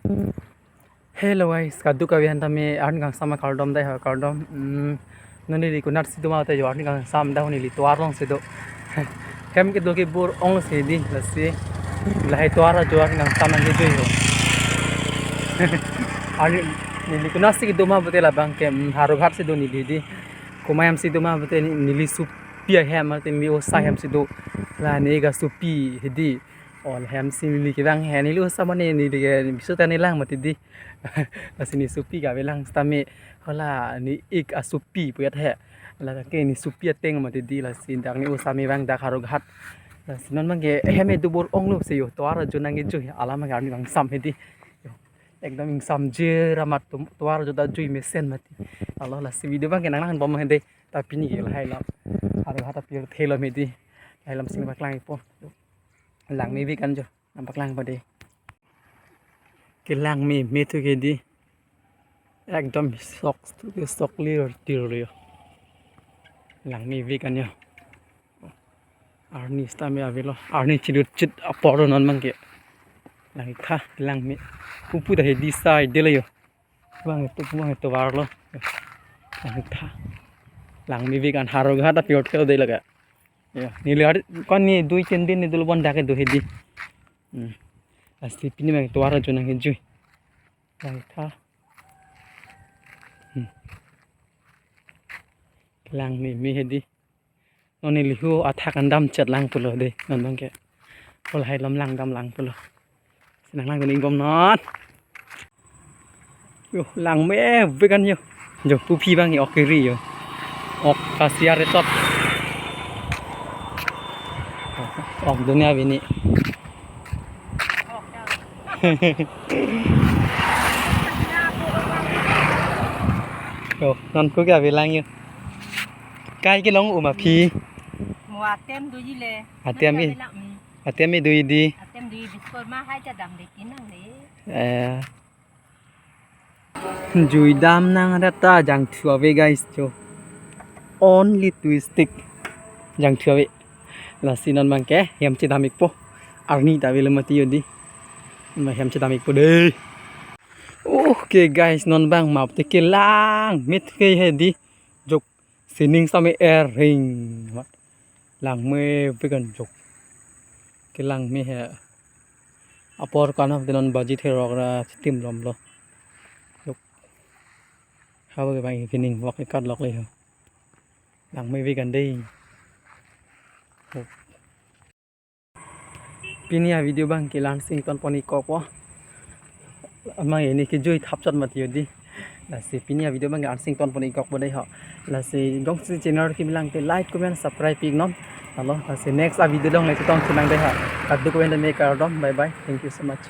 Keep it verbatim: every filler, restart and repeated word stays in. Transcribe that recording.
Hello guys, kadokave aphan tame arni kangsam akardom dei ho, kardom. Hmm, non neli konatsi do ma te jo, arni kangsam dak neli tovar alongsi do. Hem kedo ke bor-ong si dei, lasi lahai tovar ajo arni kangsam nangkejui ho. Arni neli konatsi kedo ma pute labang ke, hmm, Howraghat si do neli dei. Komat hem si do ma pute ne-, neli sopi ahem, mate ne osa hem si do. La ne-ik asopi he dei. O, hem si neli kevang he, neli osa mane neli ke bisu ta ne lang mati dei. Lasi ne sopi kave lang sitame, hala ne-ik asopi pu-et he. Lake ne sopi ateng mati dei, lasi dak ne osa me vang dak Howraghat. Lasi non abang ke hem kedo bor-onglo si jo, tovar ajo nangkejui, alam abang arni kangsam he dei. Jo, ekdom ingsamjir amat to-, tovar ajo ta jui mesen mati. Alo, lasi video abang ke nanglangdun bom he dei. Ta pini ke lahai alam Howraghat apirthe along he dei. Lahai alam si nangpaklang-ikpo. Langmevek an jo, nangpaklang-ikpo dei. Kelang meme thu ke dei. Ekdom sok, sok lir tir lo jo. Langmevek an jo. Arni sitame avelo. Arni chidut chit apor lo non abang ke. Langtha, langme. Pupu ta he dei sai dei lo jo. Vang itu, vang itu var lo. Langtha. Langmevek an, Howraghat apirthe lo dei lake. Jo, neli hari, kon ne dui tin din ne dolo bon dak kedo he dei. Hmm. Lasi pini abang tovar ajo nangkejui. Langtha. Hmm. Langmeme he dei. Non neli hu athak an damchet lang pulo dei, non abang ke. Hala lahai alam langdam lang pulo. Si nanglangdun-ik bom non. Jo, langmevek an jo. Jo, pupi abang ke ok keri jo. Ok kasiar etot. Ok dunia bini. Jo, non ko ke ave lang jo. Kai kelong um aphi. Mo atem doji le. Atem e. Atem e doji dei. Atem doji biskor ma hai ta dam dei kinang dei. Eh. Jui dam nang reta jangthu ave guys jo. Only two stick jangthu ave. Lasi non abang ke hem chedam-ikpo. Arni ta avelo mati jo dei. Ma hem chedam-ikpo dei. Okay guys, non abang map te kelang meme thu ke he dei. Jo, sining sitame ering. Langmevek an jo. Kelang me he. Apor kanghon te non baji therok ra chitim lom lo. Jo. Habo ke abang evening walk kekat lok le ho. Langmevek an dei. Jo. Pini avideo abang ke la-an si ingtonpon-ikkokpo. Amat ne kejui thapchot mati jo dei. Lasi pini avideo abang ke la-an si ingtonpon-ikkokpo dei ho. Lasi jongsi channel kimi lang te like, comment, subscribe pi-ik non. Alo, lasi next avideo along le chetongsi nang dei ho. Kadokave aphan tame kardom. Bye bye. Thank you so much.